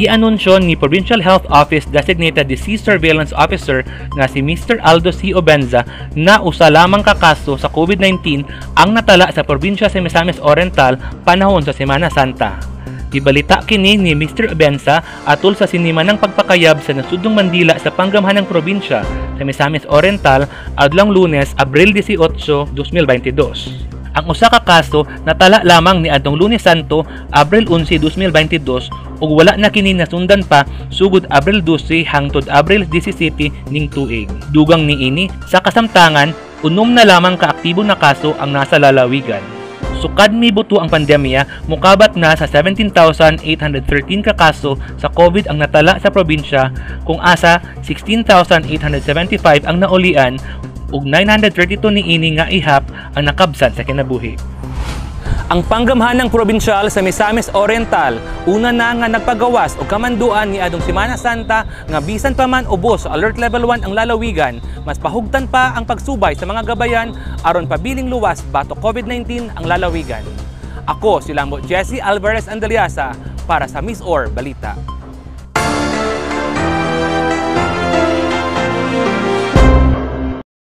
Gianunsyo ni Provincial Health Office Designated Disease Surveillance Officer nga si Mr. Aldo C. Obenza na usa lamang ka kaso sa COVID-19 ang natala sa probinsya sa Misamis Oriental panahon sa Semana Santa. Gibalita kini ni Mr. Obenza atol sa sinimanang pagpakayab sa nasudnong Mandila sa panggamhanang probinsya sa Misamis Oriental adlawng Lunes, Abril 18, 2022. Ang usa ka kaso natala lamang niadtong Lunes Santo, Abril 11, 2022 ug wala na kini nasundan pa sugod Abril 12 hangtod Abril 17 ning tuig. Dugang niini, sa kasamtangan, 6 na lamang ka aktibo na kaso ang nasa lalawigan. Sukad mibuto ang pandemya, mukabat na sa 17,813 ka kaso sa COVID ang natala sa probinsya, kung asa 16,875 ang naulian ug 932 niini nga ihap ang nakabsat sa kinabuhi. Ang panggamhanang probinsyal sa Misamis Oriental, una na nga nagpagawas og kamanduan niadtong Semana Santa nga bisan pa man ubos sa Alert Level 1 ang lalawigan, mas pahugtan pa ang pagsubay sa mga gabayan aron pabiling luwas batok COVID-19 ang lalawigan. Ako si Lambo Jesse Alvarez Andaliasa para sa MisOr Balita.